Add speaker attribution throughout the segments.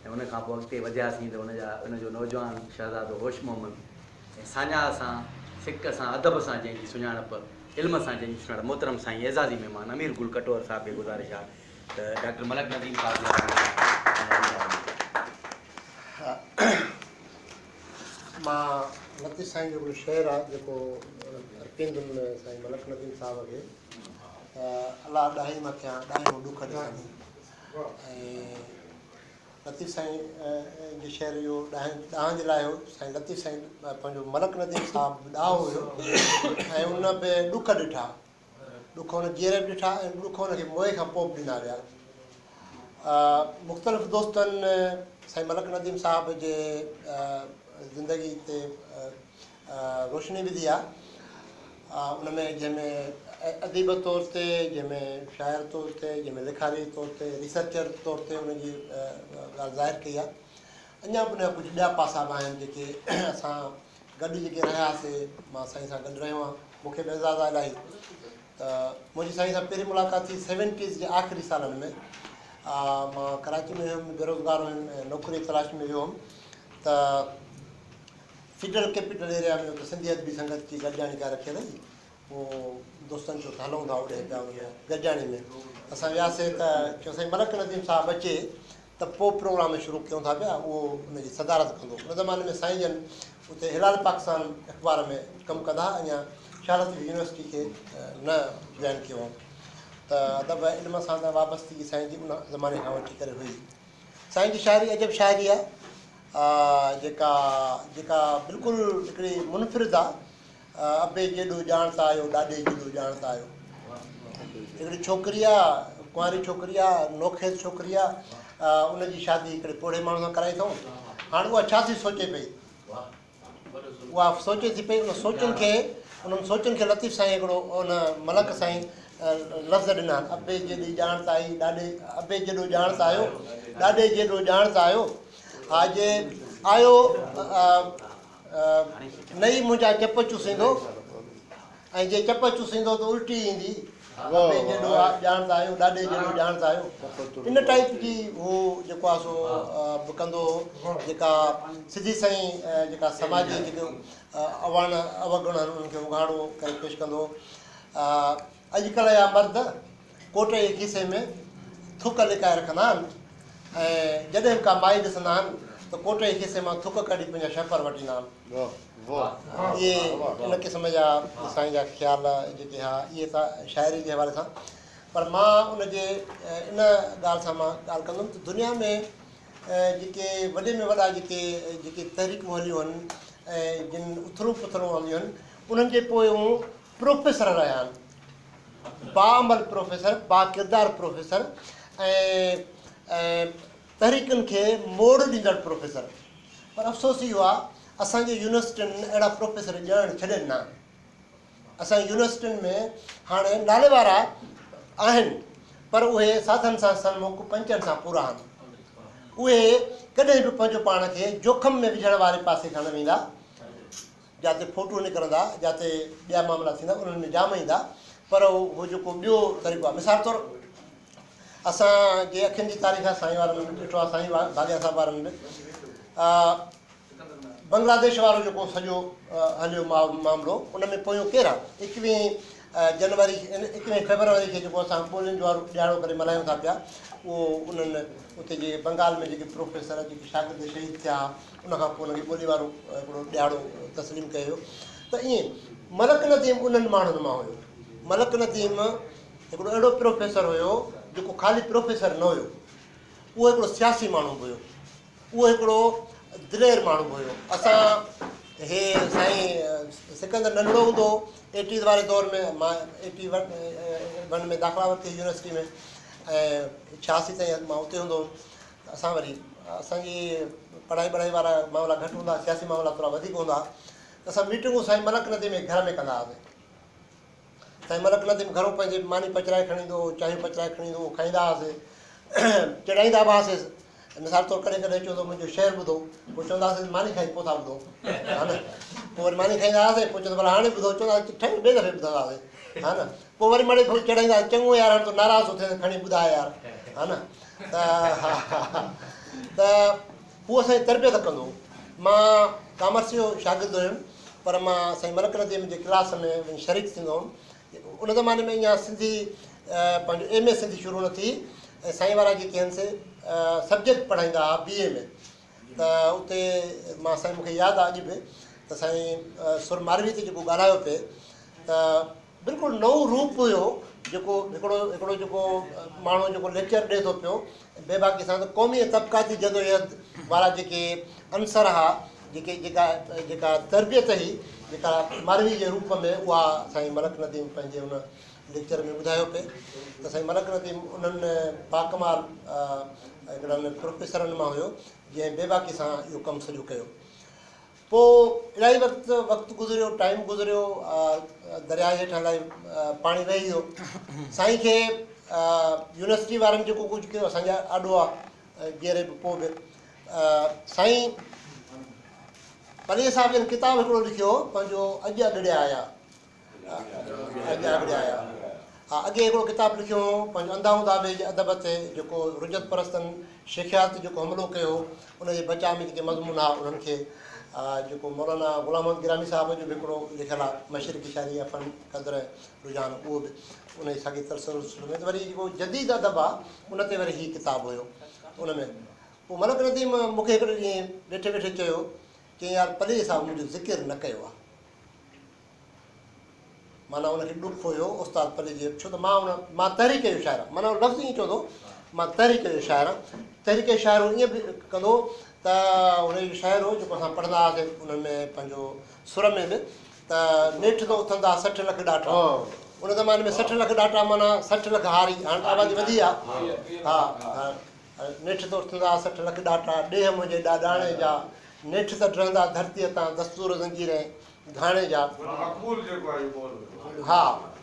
Speaker 1: ۽ ان کان پوء اڳتي وڌياسين ته ان جا ان جو نوجوان شهزادو هوش محمد ۽ ساڃاهه سان، سڪ سان، ادب سان جنهن جي سڃاڻپ، علم سان جنهن جي سڃاڻپ محترم سائين اعزازي مهمان امير گل ڪٽوهر صاحب کي گذارش آهي ته ڊاڪٽر ملڪ نديم صاحب جي حوالي سان پنهنجا ويچار ڏيندا.
Speaker 2: مان لطيف سائين جو هڪڙو شعر آهي جيڪو ارپيندم سائين ملڪ نديم صاحب کي ته الله ڏاهي مان ٿيان ڏاهيون ڏک ڏسان ۽ لطيف سائين جي شعر اهو ڏاهن ڏاهن جي لاء هو. سائين لطيف سائين پنهنجو ملڪ نديم صاحب به ڏاهو هيو ۽ ان به ڏک ڏٺا. ڏک هن جيئري به ڏٺا ۽ ڏک هن کي موئي کان پوء به ڏنا ويا. مختلف دوستن سائين ملڪ نديم صاحب جي زندگي تي روشني وڌي آ ان ۾ جنهن ۾ اديب طور تي جنهن ۾ شاعر طور تي جنهن ۾ لکاري طور تي ريسرچر طور تي ان جي ڳالهه ظاهر ڪئي آ اڃا به ان جا ڪجهه ٻيا پاسا به آهن جيڪي اسان گڏ جيڪي رهياسي مان سائين سان گڏ رهيو آهيان مون کي به اعزاز آهي الاهي ته منهنجي سائين سان پهرين ملاقات ٿي سيونٽيز جي آخري سالن ۾ مان ڪراچي ۾ هيم بيروزگار هيم ۽ نوڪري تلاش ۾ ويو هيم ته فيڊرل ڪيپيٽل ايريا ۾ اتي سنڌي ادبي سنگت جي گڏجاڻي ڪا رکيل هئي پوء دوستن چيو ته هلون ٿا اوڏي پيا ان گڏجاڻي ۾ اسان وياسي ته چيو سائين ملڪ نديم صاحب اچي ته پوء پروگرام شروع ڪيون ٿا پيا اهو ان جي صدارت ڪندو ان زماني ۾ سائين جن اتي هلال پاڪستان اخبار ۾ ڪم ڪندا ها اڃا شاهه لطيف يونيورسٽي کي نه جوائن ڪيو هئائون ته ادب ۽ علم سان ته وابستگي سائين جي ان زماني کان وٺي ڪري هئي سائين جي شاعري عجب شاعري آ جيڪا جيڪا بلڪل هڪڙي منفرد آ ابي جيڏو ڄاڻ ته آيو ڏاڏي جيڏو ڄاڻ ته آيو هڪڙي ڇوڪري آ ڪنواري ڇوڪري آ نوخيز ڇوڪري آ ان جي شادي هڪڙي پوڙهي ماڻهو سان ڪرائي اٿئون هاڻ اها ڇا ٿي سوچي پئي اها سوچي ٿي پئي ان سوچن کي انهن سوچن کي لطيف سائين هڪڙو ان ملڪ سائين لفظ ڏنا آهن ابي جيڏي ڄاڻ ته آئي ڏاڏي ابي جيڏو ڄاڻ ته آيو ڏاڏي جيڏو ڄاڻ ته آيو ها جي آيو نه ئي منهنجا چپ چوسيندو ۽ جي چپ چوسيندو ته الٽي ايندي. ابي جيڏو ڄاڻ ته آيو، ڏاڏي جيڏو ڄاڻ ته آيو. ان ٽائيپ جي هو جيڪو آهي سو به ڪندو هو، جيڪا سڌي سنئين جيڪا سماجي جيڪي اواڻ اوگڻ آهن انهن کي اگهاڙو ڪري پيش ڪندو هو. اڄڪلهه جا مرد ڪوٽ جي کيسي ۾ ٿڪ لڪائي رکندا آهن ۽ جڏهن به ڪا مائي ڏسندا آهن ته ڪوٽ جي کيسي مان ٿڪ ڪڍي پنهنجا شهپر وٽيندا آهن. اهي ان قسم جا سائين جا خيال جيڪي ها اهي ته شاعري جي حوالي سان پر مان ان جي ان ڳالهه سان مان ڳالهه ڪندم ته دنيا ۾ جيڪي وڏي ۾ وڏا جيڪي جيڪي تحريڪون هليون آهن ۽ جن اٿلون پٿلون آنديون آهن انهن جي پويون پروفيسر رهيا آهن باعمل پروفيسر باڪردار پروفيسر ۽ تحريڪن کي موڙ ڏيندڙ پروفيسر پر افسوس اهو آ اسان جي يونيورسٽين اهڙا پروفيسر ڄڻڻ ڇڏين نه اسان جي يونيورسٽين ۾ هاڻي نالي وارا آهن پر اهي ساڌن سان سنمک پنچن سان پورا آهن اهي ڪڏهن به پنهنجو پاڻ کي جوکم ۾ وجهڻ واري پاسي کان نه ويندا جاتي فوٽو نڪرندا جاتي ٻيا معاملا ٿيندا انهن ۾ جام ايندا پر هو جيڪو ٻيو طريقو آهي مثال طور اسان جي اکين جي تاريخ آهي سائين وارن به ڏٺو آهي سائين ڀاڳيا صاحب وارن به بنگلاديش وارو جيڪو سڄو هليو معاملو ان ۾ پويون ڪير آهي ايڪويهين جنوري ايڪويهين فيبروري کي جيڪو اسان ٻولين جو وارو ڏهاڙو ڪري ملهايون ٿا پيا اهو انهن اتي جي بنگال ۾ جيڪي پروفيسر جيڪي شاگرد شهيد ٿيا ان کان پوء ان کي ٻولي وارو هڪڙو ڏهاڙو تسليم ڪيو ويو ته ائين ملڪ نديم انهن ماڻهن مان هيو ملڪ نديم هڪڙو اهڙو پروفيسر هيو جيڪو خالي پروفيسر نه هيو اهو هڪڙو سياسي ماڻهو به هيو اهو هڪڙو دلير ماڻهو به هيو اسان هي سائين سڪندر ننڍڙو هوندو هو ايٽيز واري دور ۾ مان ايٽي ون ۾ داخلا ورتي يونيورسٽي ۾ ۽ 86 تائين مان اتي هوندو هوم اسان وري اسان جي پڙهائي ٻڙهائي وارا معاملا گهٽ هوندا هئا سياسي معاملا ٿورا وڌيڪ هوندا هئا ته اسان ميٽنگون سائين ملڪ نديم جي گهر ۾ ڪندا هئاسين سائين ملڪ نديم گهرو پنهنجي ماني پچرائي کڻي ايندو هو چانهيون پچرائي کڻي ايندو هو کائيندا هئاسين چڙائيندا به هئاسين مثال طور ڪڏهن ڪڏهن چوندو منهنجو شعر ٻڌو پوء چوندا هئاسين ماني کائي پوء ٿا ٻڌون ها نه پوء وري ماني کائيندا هئاسين پوء چوندو ڀلا هاڻي ٻڌو چوندا هئاسين ٺهيو ٻئي دفعي ٻڌنداسين ها نه پوء وري مڙئي چڙائيندا هئاسين چڱو يار هاڻي تون ناراض ٿو ٿين کڻي ٻڌاء يار ها نه ته ته هو اسان جي تربيت ڪندو هو. مان ڪامرس جو شاگرد هيم پر مان سائين ملڪ نديم جي ڪلاس ۾ وڃي شريڪ ٿيندو هوم. ان زماني ۾ اڃا سنڌي پنهنجو ايم اي سنڌي شروع نه ٿي ۽ سائين وارا جيڪي هن سي سبجيڪٽ پڙهائيندا هئا بي اي ۾ ته اتي مان سائين مون کي ياد آهي اڄ به ته سائين سر ماروي تي جيڪو ڳالهايو پئي ته بلڪل نئون روپ هيو جيڪو هڪڙو هڪڙو جيڪو ماڻهو جيڪو ليڪچر ڏئي ٿو پيو بيباڪي سان ته قومي ۽ طبقاتي جدوجهد وارا جيڪي عنصر ها جيڪي جيڪا جيڪا تربيت هئي جيڪا ماروي جي روپ ۾ اها سائين ملڪ نديم پنهنجي ان ليڪچر ۾ ٻڌايو پئي ته سائين ملڪ نديم انهن باڪمال هڪڙن پروفيسرن مان هيو جنهن بيباڪي سان اهو ڪم سڄو ڪيو. پوء الاهي وقت وقت گذريو ٽائيم گذريو درياء هيٺان الاهي پاڻي وهي ويو سائين کي يونيورسٽي وارن جيڪو ڪجهه ڪيو اسان جي آڏو آ جيئري به پوء به سائين پليجي صاحب جن ڪتاب هڪڙو لکيو پنهنجو اڄ اڳڙيا آيا اڄ اڳڙيا آيا ها اڳي هڪڙو ڪتاب لکيو هو پنهنجو انڌا هوندا ويڄ ادب تي جيڪو رجعت پرستن شيخيات تي جيڪو حملو ڪيو هو ان جي بچاء ۾ جيڪي مضمون ها انهن کي جيڪو مولانا غلام محمد گرامي صاحب جو به هڪڙو لکيل آهي مشرقي شاعري جا فن قدر ۽ رجحان اهو به ان جي ساڳي تسلسل ۾ ته وري جيڪو جديد ادب آهي ان تي وري هي ڪتاب هيو ان ۾ پوء ملڪ نديم مون کي هڪڙي ڏينهن ويٺي ويٺي چيو چيائين يار پليجي صاحب منهنجو ذڪر نه ڪيو آهي. معنيٰ ان کي ڏک هيو استاد پليجي ڇو ته مان ان مان تحريڪ جو شاعر آهيان معنيٰ لفظ ائين چوندو مان تحريڪ جو شاعر آهيان تحريڪ جو شاعر هو ائين به ڪندو ته هن جو شعر هو جيڪو اسان پڙهندا هئاسين ان ۾ پنهنجو سر ۾ به ته نيٺ ته اٿندا 60 لک ڏاٽا ان زماني ۾ 60 لک ڏاٽا معنيٰ 60 لک هاري هاڻي ته آبادي وڌي آهي ها ها نيٺ ته اٿندا 60 لک ڏاٽا ڏيهه منهنجي ڏاڏاڻي جا نيٺ ته ڊهندا ڌرتيء تان دستور زنجير ۽ گهاڻي جا.
Speaker 3: مقبول جيڪو آهي اهو ٻول هيو.
Speaker 2: ها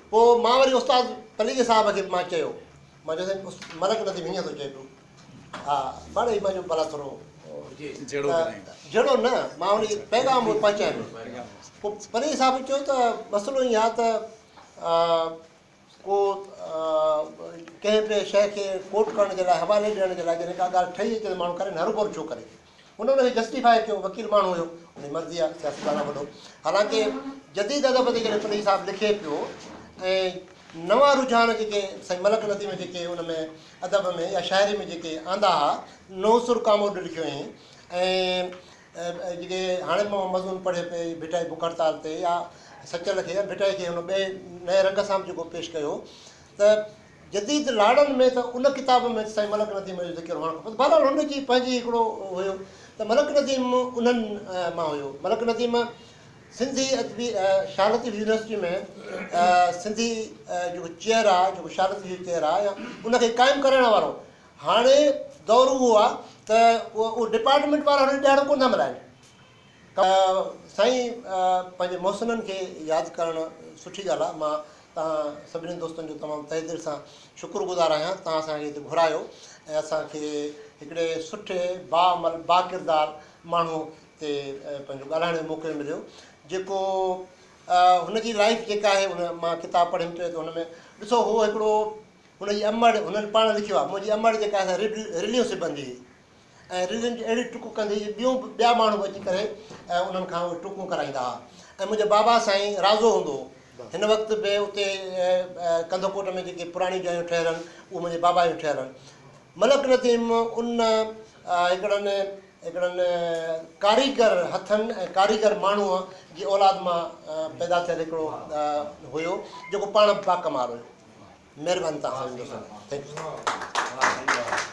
Speaker 2: پوء مان وري استاد پليجي صاحب کي به مان چيو مان چيو سائين ملڪ نديم هيئن ٿو چئي پيو ها ماڙي هي مانجو ڀلا ٿورو
Speaker 4: جهڙو ڪرايون
Speaker 2: جهڙو نه مان ان کي پيغام پهچايم پوء پليجي صاحب چيو ته مسئلو ائين آهي ته ڪو ڪنهن به شيء کي ڪوٽ ڪرڻ جي لاء حوالي ڏيڻ جي لاء جڏهن ڪا ڳالهه ٺهي اچي ته ماڻهو ڪري نه هروڀرو ڇو ڪري؟ هن ان کي جسٽيفائي ڪيو، وڪيل ماڻهو هيو، ان جي مرضي آهي، سياستدان آهي وڏو. حالانڪه جديد ادب تي جڏهن پليجي صاحب لکي پيو ۽ نوان رجحان جيڪي سائين ملڪ نديم جيڪي ان ۾ ادب ۾ يا شاعري ۾ جيڪي آندا ها، نئون سر ڪاموڏ لکيو هئائين ۽ جيڪي هاڻي به مان مضمون پڙهي پئي ڀٽائي بک هڙتال تي يا سچل کي يا ڀٽائي کي هن ٻئي نئين رنگ سان به جيڪو پيش ڪيو ته جديد لاڙن ۾ ته ان ڪتاب ۾ سائين ملڪ نديم جو ذڪر هئڻ کپي بهرحال هن جي پنهنجي هڪڙو هيو ته ملڪ نديم انهن مان هيو ملڪ نديم سنڌي ادبي شاهه لطيف يونيورسٽي ۾ سنڌي جيڪو چيئر آهي جيڪو شاهه لطيف جو چيئر آهي ان کي قائم ڪرائڻ وارو هاڻي دور اهو آ ته اهو ڊپارٽمينٽ وارا هن ڏهاڙو ڪونه ٿا ملهائن. سائين پنهنجي محسنن کي ياد ڪرڻ سٺي ڳالهه آ. مان توهان سڀني دوستن جو تمام تهه دل سان شڪر گذار آهيان توهان اسان کي هتي گهرايو ۽ اسان کي هڪڙي سٺي باعمل باڪردار ماڻهو تي پنهنجو ڳالهائڻ جو موقعو مليو جيڪو هن جي لائيف جيڪا آهي ان مان ڪتاب پڙهيم ته هن ۾ ڏسو هو هڪڙو هن جي امڙ، هنن پاڻ لکيو آهي، منهنجي امڙ جيڪا آهي سا رليون سبندي هئي ۽ رلين جون اهڙيون ٽڪون ڪندي هئي جو ٻيون به ٻيا ماڻهو به اچي ڪري ۽ انهن کان اهي ٽڪون ڪرائيندا هئا ۽ منهنجو بابا سائين رازو هوندو هو. هن وقت به اتي ڪنڌڪوٽ ۾ جيڪي پراڻيون جايون ٺهيل آهن اهي منهنجي بابا جون ٺهيل آهن. ملڪ نديم ان هڪڙن هڪڙن ڪاريگر هٿن ۽ ڪاريگر ماڻهوء جي اولاد مان پيدا ٿيل هڪڙو هيو جيڪو پاڻ به باڪمال هيو. مهرباني توهان سڀني دوستن جي thank you.